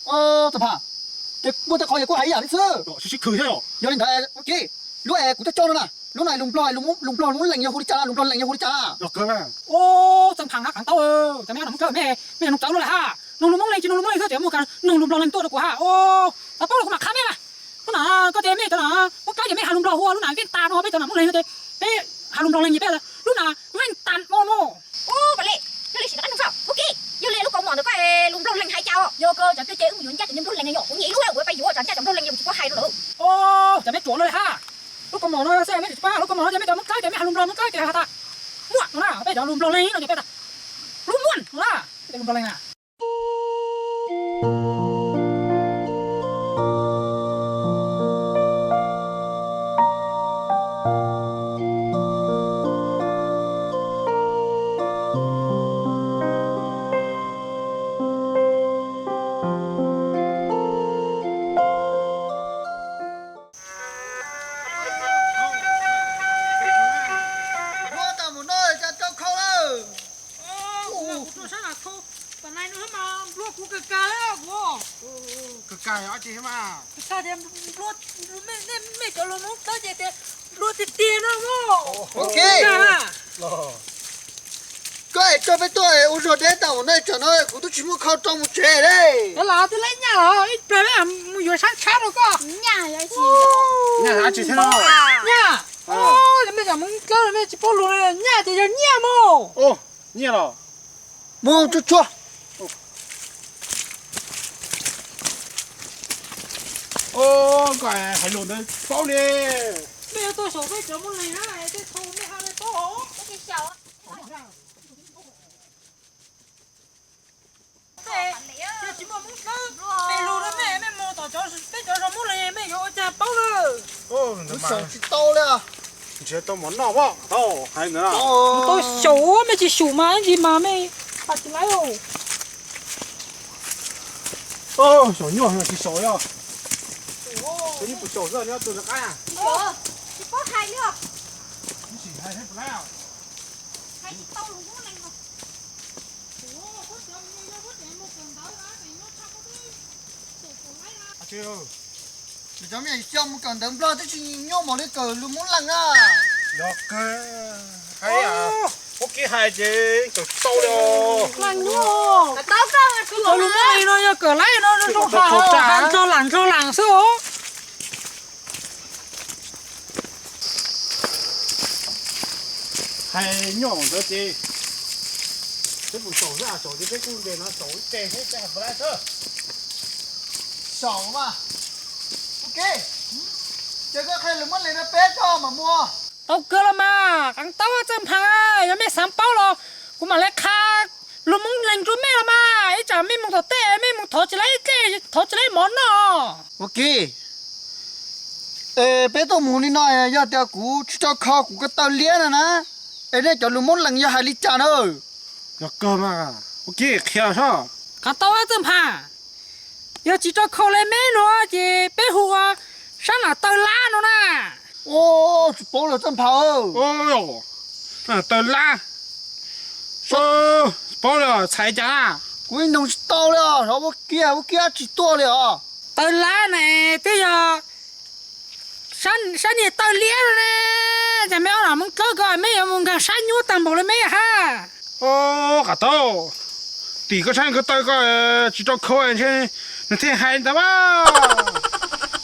Txawj Nphas, ces muaj tej qhov yog kuv hais ib yam li xwb. Yog li ntawd, ua ke, lub es kuv coj coj no na, lub no lus Nplog, lus Nplog lus Moob Lees yog hu li cas na, lus Nplog Lees yog hu li cas na? Txawj Nphas hab Qhaav Taub, cov mej hab Nom Moob Dlawb, mej, mej yog noog tsawv luaj lawm hab. Noog lus Moob Lees tsis noog lus Moob Lees xwb, ces muaj kas noog lus Nplog Lees tuaj rau kuv hab. Thaum paub los kuv mam qha mej mas. Hnub no koj tias mej cov no Moob Dlawb ces mej has lus Nplog hu, lub no Veej Tas no, peb cov no Moob Lees ces peb has lus Nplog Lees ces peb lub no Veej Tas no mog. Ua li, yog li sim rov qab nug saib, ua ke, yog li lub kaus mom ntawm koj lus Nplog Lees hais cas os? Yog koj cov peb ces wb mus yuav ncaj cov Nplog Lees yom, kuv nyiam ib lub ua peb yuav cov ncaj cov Nplog Lees yom, kuv tsis paub hais rau lawv. Cov mej tsuav luaj li hab. Lub kaus mom no xwb mej tsis paub, lub kaus mom no ces mej cov Moob Dlawb ces mej has lus Nplog, Moob Dlawb ces has tas muaj no na, peb cov lus Nplog Lees no ces peb tas lub muaj no na, peb cov lus Nplog Lees na. Nplua tau mus no cas rau khau lawm. Kuv tuaj sab nram khau, tam no mas nplua kuv kawg kawg li kuv. Kawg kawg os, dab tsi mas? Kuv xav tias nplua, mej, mej cov lus Moob Dlawb ces tias nplua tiag tiag no mog. Koj es coj peb tuaj ua zog deb tau mus no, tsam no kuv twb tsis muaj khau rau mus tsev li. Cov lam twb laib nyaj los ib pliag peb mus yuav sab tshab rau koj. Nyaj, nyaj, mej cov Moob Dlawb mej tsis paub lus, nyaj ces yog nyiaj mog. Nyiaj los? Mus tsuag tsuag. Koj hais lus ntawd paub li. Mej yuav tuaj xyaum peb cov Moob Lees na, tej thaum mej hais li paub os. Yog tsis muaj Moob Dlawb pem lus rau mej, mej mus tom cov, peb cov zos Moob Lees mej yuav ua cas paub lawm. Kuv xyaum tsis tau li. Nrhiav tau mov noj pab tau hais ntawd. Tau xyaum, mej tsis xyaum mas ib ntsis mas mej pab tsis laib. Xyaum nyuaj tsis xyaum li. Xyaum nyuaj pus xyaum xwb, nyob tus rov qab. Tsis paub hais li. Tsis hais thiab puas laib. Hais tsis tau lus Moob Lees. Cov mej xyov mus kawm ntawv Nplog twb tsis nyuaj npaum li kawm lus Moob Lees na. Yog kawg, hais, ua ke hais ces kawm tau li os. Kawm tau, kawm tau lus Moob Lees no yog kawm laib no zoo ha, nrog lam nrog lam xwb os. Hais nyuaj ntawd ces peb mus xyaum xwb, xyaum ces peb kuj nres no xyaum ib teg thiab, hais puas laib xwb. Xyaum mas, ua ke, ces koj qhia lus Moob Lees rau peb tso mam mus. Tau kawg los mas, Qhaav Taub, Txawj Nphas, yog mej xav paub los kuv mam li qha lus Moob Lees rau mej los mas, ib tsam mej mus tom tej mej mus thov tsis laib dlej, thov tsis laib mov noj. Ua ke, es peb tuaj mus li no yog tias kuv tsis tau khau kuv ko taw liab no na, es nej cov lus Moob Lees yog hais li cas na? Yog kawg mas, ua ke qhia sab. Qhaav Taub, Txawj Nphas, yog tsis tau khau li mej lus ces peb hu ua sab nam taw lab no na. Tsis paub li Txawj Nphas. Taw lab, tsis paub li, txhais cas? Kuv ib noog tsis tau li os, ua kiag ua kiag tsis tuaj li os. Taw lab na twb yog sab niag taw liab no ne, cas mej ob nam Moob Dlawb ko mej yuav mus nkaag sab nyuab tag npaum li mej hab. Qhaav Taub, tim koj sab ko taw ko tsis rau khau ntshe nws thiaj hais ntawd mas.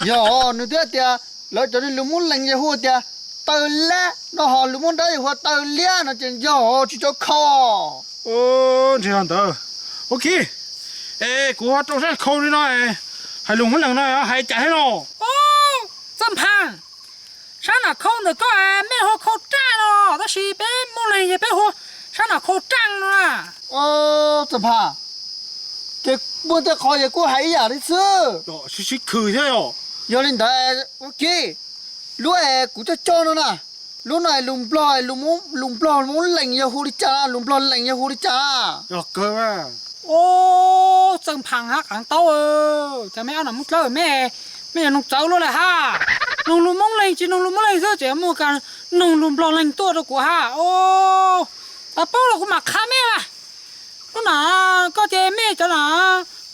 Yog, nws twb tias lawv cov lus Moob Lees yog hu tias taw lab no, ho lus Moob Dlawb yog hu ua taw liab no ces yog tsis rau khau. Ntshe yog ntawd. Ok, es kuv ho rau sab khau li no, hais lus Moob Lees no hais cas thiab no? Txawj Nphas, sab nam khau ntawm koj mej hu khau raj no, tab sis peb Moob Lees ces peb hu sab nam khau raj no na. Txawj Nphas, ces muaj tej qhov ces kuj hais ib yam li xwb. Sib khwm thiab. Yog li ntawd ua ke, lub es kuv coj coj no na, lub no lus Nplog, lus Nplog Moob Lees yog hu li cas na, lus Nplog Lees yog hu li cas na? Txawj Nphas hab Qhaav Taub, cas mej ob nam Moob Dlawb mej, mej yog noog txawv luaj li hab. Noog lus Moob Lees tsis noog lus Moob Lees xwb, tseem muaj kas noog lus Nplog Lees tuaj rau kuv hab. Thaum paub los kuv mam qha mej mas. Lub no koj ces mej cov no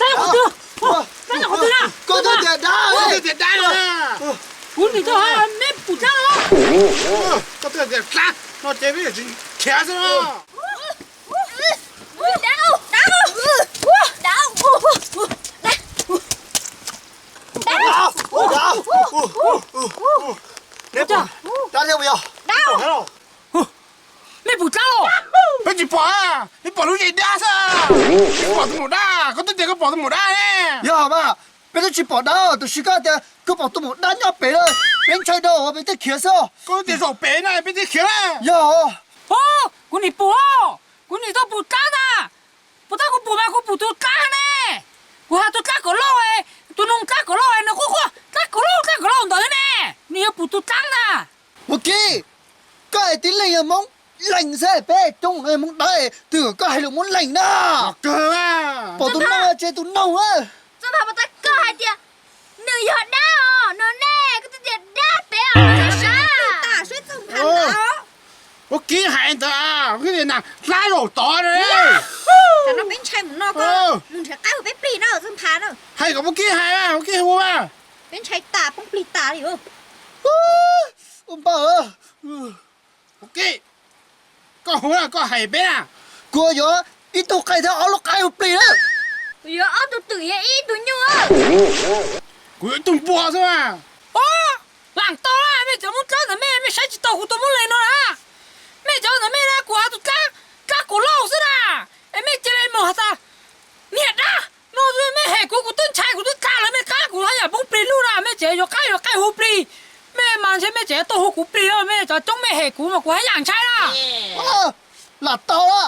Dab qhov twg? Dab qhov twg na? Koj twb tias dab, koj twb tias dab na. Kuv nim tuaj, meb pum dab los? Koj twb tias dab no ces peb yuav tsis khiav xwb na. Dab thiab puas yog? Mej pum dab los? Peb tsis pom, peb pom lub zes dab xwb. Peb pom tus maum dab, koj twb tias koj pom tus maum dab ne. Yog mas, peb twb tsis pom dab, tab sis koj tias koj pom tus maum dab nyob pem lawm, peb ntshai dhau peb thiaj khiav xwb. Koj twb tias zaum pem na peb thiaj khiav na. Yog. Kuv nim pum, kuv nim tuaj pum dab ntag. Puas tab kuv pum mas kuv pum tus dab ne. Kuv hais tus dab kaum lauj, tus noog dab kaum lauj, nws quaj quaj dab kaum lauj dab kaum lauj ntawd ne. Nws yog pum tus dab ntag. Mus Kib, koj es tib leeg yog Hmoob Lees xwb, peb coob Hmoob Dawb, twb kom koj hais lus Hmoob Lees na. Pom tus noog tsis tus noog. Txoj mas puas tab koj hais tias nws yog dab os no ne, koj twb tias dab pem os. Vaub Kib hais ntawd, Vaub Kib tias nas dlab zaum tod na. Tam no peb ntshai mus no ko, mus nrhiav qaib hu peb plig na Txawj Nphas na. Hais kom Vaub Kib hais, Vaub Kib hu. Peb ntshai tas poob plig tas li. Ua npawg, Vaub Kib, koj hu na, koj hais peb na. Kuv yuav ib tug qaib thiab ob lub qaib hu plig na. Kuv yuav ob tug twm thiab ib tug nyuj. Kuv yuav ib tug npua xwb mas. Lam tau la, mej cov Moob Dlawb ntawd mej, mej saib tsis taus kuv tus Moob Lees no na. Mej cov ntawd mej na, kuv hais tus dlab, dlab kaum lauj xwb na. Es mej cia li mus has tas niag dab no, mej hem kuv, kuv twb ntshai, kuv twb dlab lawv mej qab, kuv haj yam poob plig lug na. Mej tseem yuav qaib yuav qaib hu plig, mej mas ntshe mej tseem tau hu kuv plig os, mej cov coob mej hem kuv mas kuv haj yam ntshai na. Lam tau la,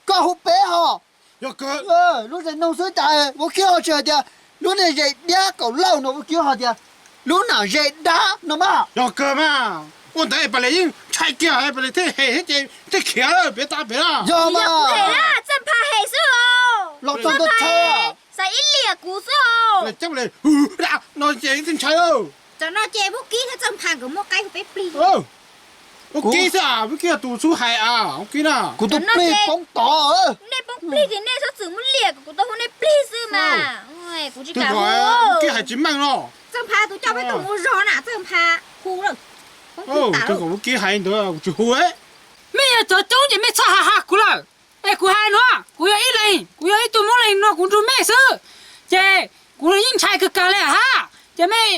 koj hu peb ho. Lub zes noog xwb cas Vaub Kib ho tsis hais tias lub niag zes dab kaum lauj no, Vaub Kib ho tias lub nam zes dab no mas. Yog kawg mas, ua ntawd Paj Lis yeej ntshai kiag, Paj Lis thiaj hem thiab ces thiaj khiav lawm pem tas pem na. Yog mas. Txawj Nphas hem xwb os. Los txog Txawj Nphas xav ib liam kuv xwb os. No ces thiaj ntshai. Tam no ces Vaub Kib thiab Txawj Nphas nkawd muaj qaib hu peb plig. Vaub Kib xwb, Vaub Kib yog tus txhub hais a, Vaub Kib na. Kuv tus plig poob tod. Nej poob plig ces nej txhob txwm muab liam kom kuv tau hu nej plig xwb mas. Kuv tsis kam hu. Vaub Kib hais tsis meej no. Txawj Nphas tus coj peb tuaj mus zog na, Txawj Nphas hu lawm. Twb kom Vaub Kib hais ntawd kuv tsis hu. Mej yog cov coob ces mej txhob has has kuv lawm. Es kuv hais no, kuv yog ib leeg, kuv yog ib tug Moob Lees no kuv nrug mej xwb, ces kuv yeej ntshai kawg kawg li hab. Ces mej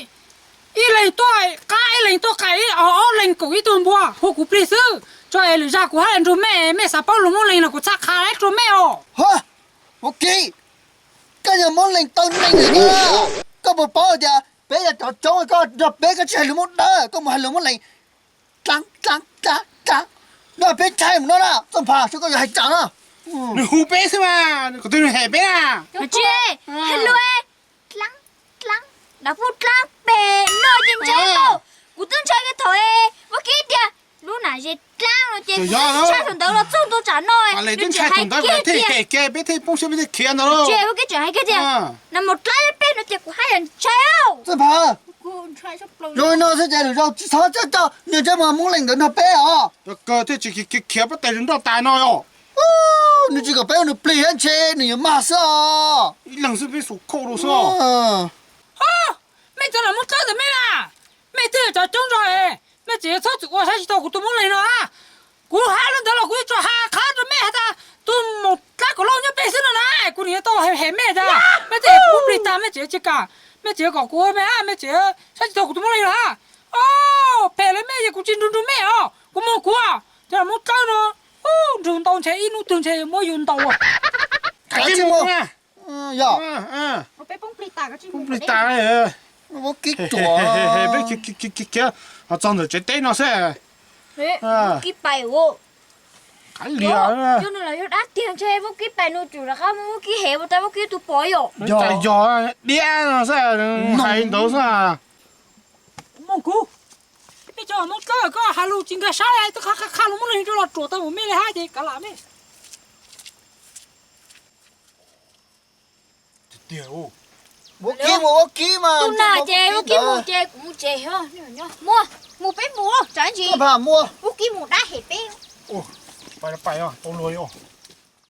ib leeg tuaj qab ib leeg tuaj qab, ib ob leeg kaum ib tug npua hu kuv plig xwb, tso es lwm zag kuv hab nrug mej, mej xav paub lus Moob Lees los kuv txhaj qha rua mej os. Vaub Kib, koj yog Moob Lees taw neeg, koj puas paub tias peb yog cov coob, koj nrog peb koj tsis hais lus Moob Dlawb, koj mus hais lus Moob Lees dlaab dlaab dlaab dlaab, no peb ntshai mus no na. Txawj Nphas, saib koj yuav hais cas no. Nws hu peb xwb mas, kuv twb nws hem peb na. Tsis hais lus dlaab dlaab, dlaab puj dlaab pem no ces ntshai lauj. Kuv twb ntshai kiag thaum Vaub Kib tias lub nam zes dlaab no ces kuv twb ntshai thaum ntawd los txog ntua tsam no. Nws tseem hais kiag tias, peb thiaj poob siab peb thiaj khiav ntag lauj. Tsis, Vaub Kib tseem hais kiag tias nam mos dlaab pem no ces kuv haj yam ntshai. Txawj Nphas, zoo li no xwb ces lwm zaug tsis txhob coj coj niag ntsej muag Moob Lees ntawd nrog peb os. Cov kawg thiaj tsis khiav pob tais zoo nroj tas no os. Nws tsis kom peb ua nws plig thiab ntshe nws yuav mag xwb os. Ib leeg xwb peb xum khauj rau xwb os. Mej cov nam Moob Dlawb ntawd mej na, mej twb yog cov coob zog es mej tseem yuav txhob txwm ua saib tsis taus kuv tus Moob Lees no a. Kuv hais li ntawd los kuv yuav tsum hais qhab rau mej has tas tus maum dlaab kaum lauj nyob pem xwb no na, kuv nim yuav tau hem mej tas mej twb pub plig tag mej tseem tsis kam, mej tseem kom kuv ua mej hab mej tseem saib tsis taus kuv tus Moob Lees no hab. Phem li mej ces kuv tsis nrug nrug mej os, kuv mus kuv. Cov nam Moob Dlawb no, nrug ntau ntshe ib hnub twg ntshe muab yus ntaus. Peb poob plig tas, Vaub Kib ruam, peb khiav ho txog ntawm tsev teb no xwb. Vaub Kib pais, yog nws los yog dab tiag ntshe Vaub Kib pais nws tsum rov qab muab Vaub Kib hem ua tas Vaub Kib tus pom yom. Yog diab no xwb, hais ntawd xwb. Mus kuv, peb cov Moob Dlawb koj has lus tsis nkag sab, twb qha qha lus muab leeg rau los ruam tau mus mej li hab ces kav lam mej. Vaub Kib mus, Vaub Kib mas, tus nas ces Vaub Kib mus ces kuv mus tsev. Muaj, mus peb mus, tsam ntsis Vaub Kib mus dab hem peb. Pais, pais, tau luag li.